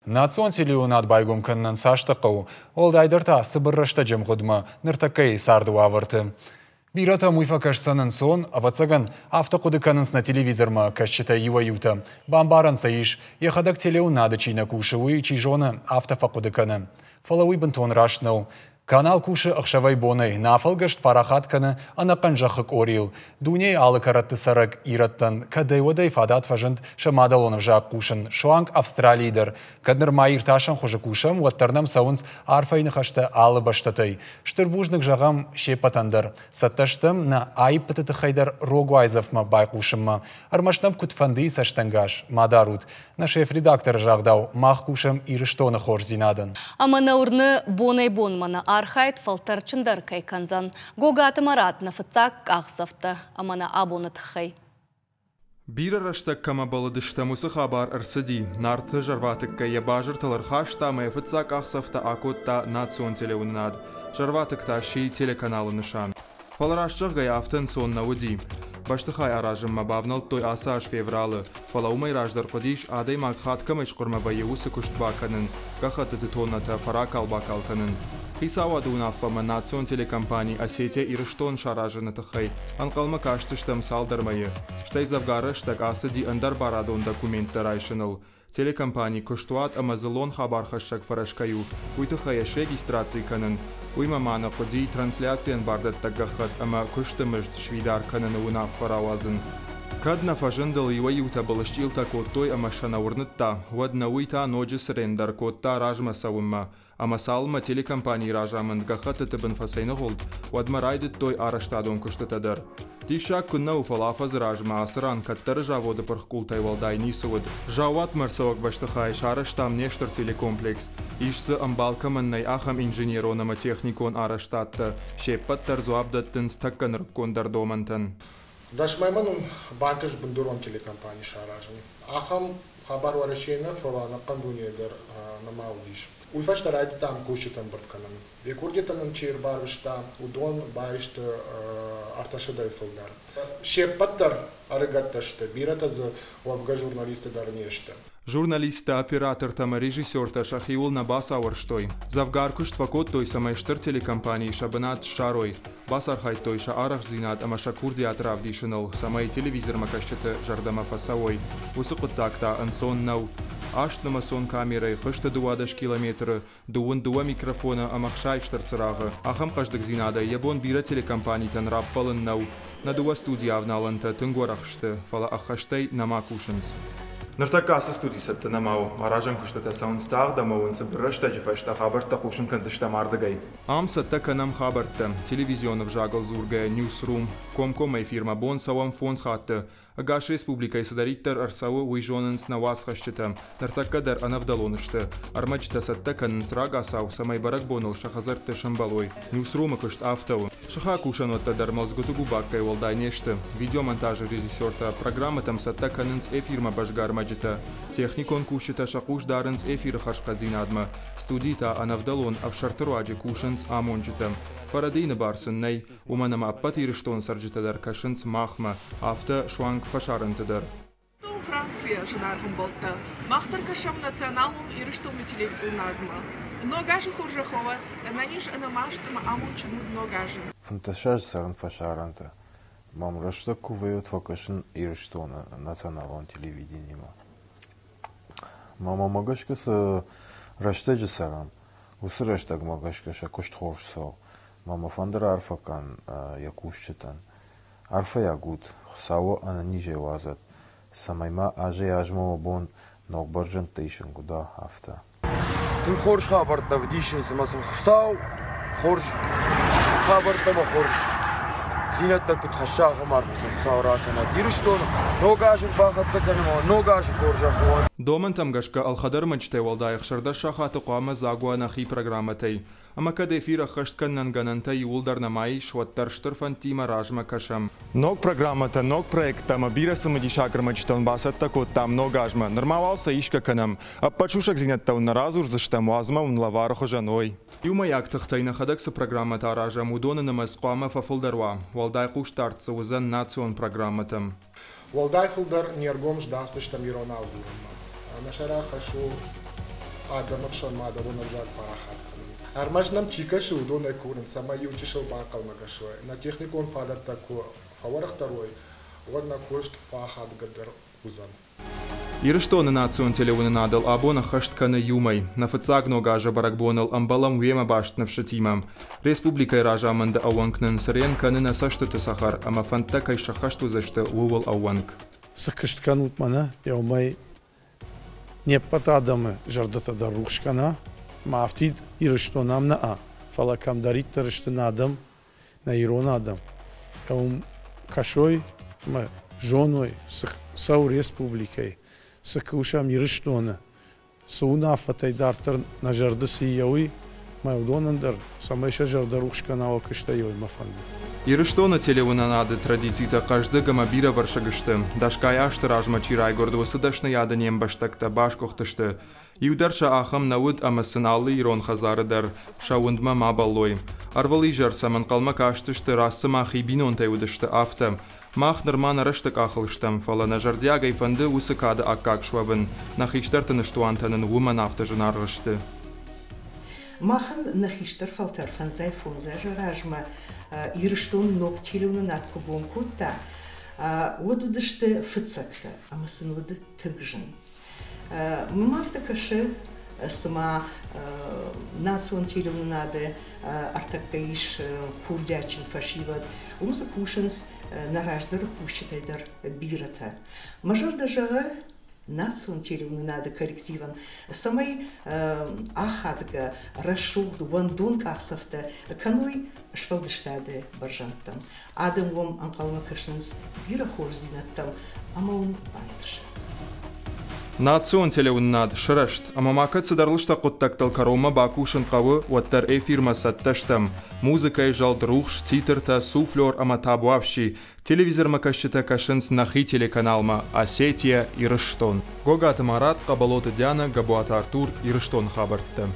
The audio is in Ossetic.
Национ телеуынад байгом кӕнынӕн цастӕ хъӕуы, уӕлдайдӕр та цыбыр рӕстӕджы ӕмгъуыдмӕ, ныртӕккӕйы царды уавӕрты. Бирӕтӕм уый фӕкӕсдзӕн ӕнцон, ӕвӕццӕгӕн, афтӕ хъуыды кӕнынц нӕ телевизормӕ кӕсджытӕй иуӕй-иутӕ. Бамбарӕн сӕ ис, йӕхӕдӕг телеуынады чи нӕ кусы, уый, чи зоны, афтӕ фӕхъуыды кӕны. Фӕлӕ уый бынтон раст нӕу. Канал кусы ӕхсӕвӕй-бонӕй, нӕ афӕлгӕст парахат кӕны ӕнӕхъӕн зӕххы къорийыл. Дунейы алы кӕрӕтты цӕрӕг ирӕттӕн кӕдӕй-уӕдӕй фадат фӕзынд сӕ мадӕлон ӕвзаг хъусын, суанг Австралийы дӕр. Кӕд нырма иртасӕн хуызы кусӕм, уӕддӕр нӕм цӕуынц арфӕйы ныхӕстӕ алы бӕстӕтӕй. Стыр бузныг зӕгъӕм се ппӕтӕн дӕр. Цӕттӕ стӕм нӕ аиппыты тыххӕй дӕр рог уайдзӕфмӕ байхъусынмӕ. Ӕрмӕст нӕм куыдфӕндыйы цӕстӕнгас ма дарут. Нӕ шеф-редакторы загъдау, мах кусӕм Ирыстоны хорздзинадӕн. Ӕмӕ нӕ уырны, бонӕй-бонмӕ нӕ архайд фӕлтӕрджындӕр кӕй кӕндзӕн. Гогаты Марат нӕ фыццаг къахдзӕфтӕ ӕмӕ нӕ абоны тыххӕй. Бирӕ рӕстӕг кӕмӕ бӕллыдыстӕм, уыцы хабар ӕрцыди. Нарты зӕрватыккӕй йӕ базыртыл ӕрхаста ӕмӕ йӕ фыццаг къахдзӕфтӕ акодта национ телеуынынад. Зӕрватыкк та сси телеканалы нысан. Фӕлӕ раст зӕгъгӕйӕ афтӕ ӕнцон нӕ уыди. Бӕстыхай аразынмӕ бавнӕлдтой ацы аз февралы, фӕлӕ уымӕй раздӕр хъуыдис, адӕймаг хатт кӕмӕй схъуырмӕ вӕййы, уыцы куыст бакӕнын, гӕххӕттыты тоннӕтӕ фӕракал-бакал кӕнын. Хицауады уынаффӕмӕ национ телекомпани «Осетия-Ирыстон» саразыны тыххӕй ӕнхъӕлмӕ кастыстӕм цалдӕр мӕйы, стӕй дзӕвгар рӕстӕг ацыди ӕндӕр барадон документтӕ райсыныл. Телекомпани куыстуат ӕмӕ дзыллон хабархӕссӕг фӕрӕз кӕй у, уый тыххӕй йӕ срегистраци кӕнын, уыимӕ ма нӕ хъуыди трансляцийӕн бардӕттӕг гӕххӕтт ӕмӕ куысты мызд сфидар кӕныны уынаффӕ рауадзын. Кӕд нӕ фӕзындыл иуӕй-иутӕ былысчъилтӕ кодтой ӕмӕ сӕ нӕ уырныдта, уӕд нӕ уый та ноджы цырендӕр кодта размӕ цӕуынмӕ, Ӕмӕ цалынмӕ телекомпанийы разамынд гӕххӕттыты бын фӕцӕйныгъуылд, уӕдмӕ райдыдтой арӕзтадон куыстытӕ дӕр. Диссаг куыннӕ у, фӕлӕ афӕдзы размӕ ацы ран кӕддӕры заводы пырх къултӕй уӕлдай ницы уыд. Заууатмӕ ӕрцӕуӕг бӕстыхайы сарӕзтам не стыр телекомплекс. Ис дзы, ӕмбал кӕмӕн нӕй, ахӕм инженерон ӕмӕ техникон арӕзтадтӕ. Се ппӕт дӕр дзуапп дӕттынц тӕккӕ нырыккондӕр домӕнтӕн. Дӕсмӕймӕ нын бантыст бындурон телекомпани саразын. Ахӕм хабар Уӕрӕсейы нӕ, фӕлӕ ӕнӕхъӕн дунейы дӕр нӕма уыдис. Уый фӕстӕ райдыдтам кусджыты ӕмбырд кӕнын. Йӕ курдиӕттӕ нын чи ӕрбарвыста, уыдон баисты ӕртӕсӕдӕй фылдӕр. Се ппӕт дӕр ӕрыгӕттӕ сты, бирӕтӕ дзы уӕвгӕ журналисттӕ дӕр не сты. Журналисттӕ, оператортӕ ӕмӕ режиссертӕ сӕхиуыл нӕ бацауӕрстой. Дзӕвгар куыст фӕкодтой, цӕмӕй стыр телекомпанийы сӕ бынат ссарой. Бацархайдтой сӕ арӕхстдзинад ӕмӕ сӕ курдиат равдисыныл, цӕмӕй телевизормӕкӕсджыты зӕрдӕмӕ фӕцӕуой. Уыцы хъуыддаг та ӕнцон нӕу. Аст нымӕцон камерӕйы хызты 12 километры, дыууын дыууӕ микрофоны ӕмӕ 60 стыр цырагъы. Ахӕм хъӕздыгдзинадӕй йӕ бон бирӕ телекомпанитӕн раппӕлын нӕу. Нӕ дыууӕ студийы авналӕнтӕ тынг уӕрӕх сты, фӕлӕ ӕххӕстӕй нӕма кусынц. Ныртӕккӕ ацы студи цӕттӕ нӕма у. Аразӕн куыстытӕ цӕуынц тагъд ӕмӕ уын цыбыр рӕстӕджы фӕстӕ хабӕрттӕ хъусын кӕндзыстӕм ардыгӕй. Ам цӕттӕ кӕнӕм хабӕрттӕ. Телевизион ӕвзагыл дзургӕйӕ Newsroom. Комкоммӕ эфирмӕ бон цӕуӕм фондз хатты. Ӕгас республикӕйы цыдӕриддӕр ӕрцӕуы, уый зонынц нӕ уацхӕсджытӕ. Ныртӕккӕ дӕр ӕнӕвдӕлон сты. Ӕрмӕджытӕ цӕттӕ кӕнынц рагацау, цӕмӕй бӕрӕгбоныл сӕ хӕдзӕртты сӕмбӕлой. Newsroom-ы куыст афтӕ у. Сыхаг кусӕнуӕттӕ дӕр мӕлдзгуыты губаккӕй уӕлдай не сты. Видеомонтажы режиссертӕ программӕтӕм цӕттӕ кӕнынц эфирмӕ бӕзгӕ ӕрмӕджытӕ. Техникон кусджытӕ сӕ хъус дарынц эфиры хӕрзхъӕддзинадмӕ. Студийы та ӕнӕвдӕлон ӕфсӕрты руаджы кусынц амонджытӕ. Фӕрӕдийыны бар сын нӕй, уымӕн ӕмӕ ӕппӕт Ирыстоны цӕрджытӕ дӕр кӕсынц махмӕ, афтӕ суанг фӕсарӕнты дӕр. Францийӕ зынаргъ ӕмбӕлттӕ, мах дӕр кӕсӕм националон Ирыстоны телеуынадмӕ. Ног азы хорзӕх уӕд, ӕнӕниз, ӕнӕмаст ӕмӕ амондджын уыд ног азы. 15 азы цӕрын фӕсарӕнты. Мӕм рӕстӕг куы вӕййы, уӕд фӕкӕсын Ирыстоны националон телевиденимӕ. Мамӕмӕ гӕсгӕ цы рӕстӕджы цӕрӕм, уыцы рӕстӕгмӕ гӕсгӕ сӕ куыст хорз цӕуы. Мӕ фӕнды раарфӕ кӕн йӕ кусджытӕн. Арфӕйаг ут, Хуыцауы ӕнӕнизӕй уадзӕд, цӕмӕй ма азӕй-азмӕ уӕ бон ног бӕрзӕндтӕ исын куыд уа, афтӕ. Тынг хорз хабӕрттӕ ӕвдисынц ӕмӕ сын Хуыцау хорз хабӕрттӕ ӕмӕ хорз дзинӕдтӕ куыд хӕсса, ахӕм арфӕ сын Хуыцау ракӕнӕд. Ирыстоны Ног аз ӕрбахӕццӕ кӕнӕм ӕмӕ Ног азы хорзӕх уӕд! Домӕнтӕм гӕсгӕ ӕлхӕд ӕрмӕджытӕй уӕлдай 16 сахаты хъуамӕ дзаг уа нӕхи программӕтӕй. Ӕмӕ кӕд эфир ӕххӕст кӕнынӕн гӕнӕнтӕ иууылдӕр нӕма ис, уӕддӕр стыр фӕндтимӕ размӕ кӕсӕм. Ног программӕтӕ, ног проекттӕ ӕмӕ бирӕ цымыдисаг ӕрмӕджытӕн бацӕттӕ кодтам ног азмӕ. Нырма уал сӕ исгӕ кӕнӕм. Ӕппӕт сусӕгдзинӕдтӕ уын нӕ радзурдзыстӕм, уадз ӕмӕ уын лӕвары хуызӕн уой. Иумӕйаг тыхтӕй нӕхӕдӕг цы программӕтӕ аразӕм, уыдоны нымӕц хъуамӕ фӕфылдӕр уа. Уӕлдай хъусдард дзы уыдзӕн национ программӕтӕм. Уӕлдай фылдӕр не ргом здахдзыстӕм иронау дзурынмӕ. Нӕ сӕрӕх хӕс у адӕмы хсӕн мадӕлон ӕвзаг парахат кӕнын. Ӕрмӕст нӕм чи кӕсы, уыдонӕй курын, цӕмӕй иу чысыл банхъӕлмӕ кӕсой. Нӕ техникон фадӕттӕ куы фӕуӕрӕхдӕр уой, уӕд нӕ куыст фӕахадгӕдӕр уыдзӕн. Ирыстоны национ телеуынынадыл абон ӕххӕст кӕны иу мӕй. Нӕ фыццаг Ног азы бӕрӕгбоныл ӕмбӕлӕм уемӕ баст ныфсытимӕ. Республикӕйы разамынды ӕууӕнк нын цырен кӕны нӕ цӕстыты цӕхӕр ӕмӕ фӕндтӕ кӕй сӕххӕст уыдзысты, ууыл ӕууӕнк. Цы куыст кӕнут мӕнӕ, еумӕй не ппӕт адӕмы зӕрдӕтӕ дӕр рухс кӕна, ма афтид Ирыстон ам нӕ, фӕлӕ кӕмдӕриддӕр сты нӕ адӕм, нӕ ирон адӕм, уым кӕсой ӕмӕ зоной, цы цӕуы республикӕйы, цы кусӕм Ирыстоны, цы уынаффӕтӕй дарддӕр нӕ зӕрды цы и, уый, ӕмӕ уыдонӕн дӕр, цӕмӕй сӕ зӕрдӕ рухс кӕна, уӕ куыстӕй мӕ фӕнды. Ирыстоны телеуынынады традицитӕ хъӕздыг ӕмӕ бирӕвӕрсыг сты. Дӕсгай азты размӕ чи райгуырд, уыцы дӕсныйады не мбӕстӕгтӕ басгуыхтысты. Иу дӕр сӕ ахӕм нӕ уыд ӕмӕ сын алы ирон хӕдзары дӕр сӕ уындмӕ ма бӕллой. Ӕрвылизӕр сӕм ӕнхъӕлмӕ кастысты, раст цыма хи бинонтӕй уыдысты, афтӕ. Мах нырма нӕ рӕзты къахыл стӕм, фӕлӕ нӕ зӕрдиагӕй фӕнды уыцы кады аккаг суӕвын. Нӕ хистӕрты ныстуантӕ нын уымӕн афтӕ зынаргъ сты. Махӕн нӕ хистӕр фӕлтӕр фӕндзай фондз азы размӕ Ирыстон ног телеуынынад куы гом кодта, уӕд уыдысты фыццӕгтӕ ӕмӕ сын уыд тынг зын. Мӕм афтӕ кӕсы, цыма национ телеуынынады ӕртӕккӕ ис курдиатджын фӕсивӕд, уым дзы кусынц нӕ раздӕры кусджытӕй дӕр бирӕтӕ. Мӕ зӕрдӕ зӕгъы национ телеуынынады коллективӕн, цӕмӕй ахадгӕ, рӕсугъд, уӕндон къахдзӕфтӕ кӕной сфӕлдыстады бӕрзӕндтӕм. Адӕм уӕм ӕнхъӕлмӕ кӕсынц бирӕ хорздзинӕдтӕм ӕмӕ уын бантысы. Национ телеуынынад сырӕзт, ӕмӕ ма кӕд цыдӕр лыстӕг хъуыддӕгтыл кӕронмӕ бакусын хъӕуы, уӕддӕр эфирмӕ цӕттӕ стӕм. Музыкӕйы зӕлд, рухс, титртӕ, суфлер ӕмӕ табуафси. Телевизормӕ кӕсджытӕ кӕсынц нӕхи телеканалмӕ «Осетия, Ирыстон». Гогаты Марат, Хъӕбӕлоты Дианӕ, Габуаты Артур, Ирыстоны хабӕрттӕ.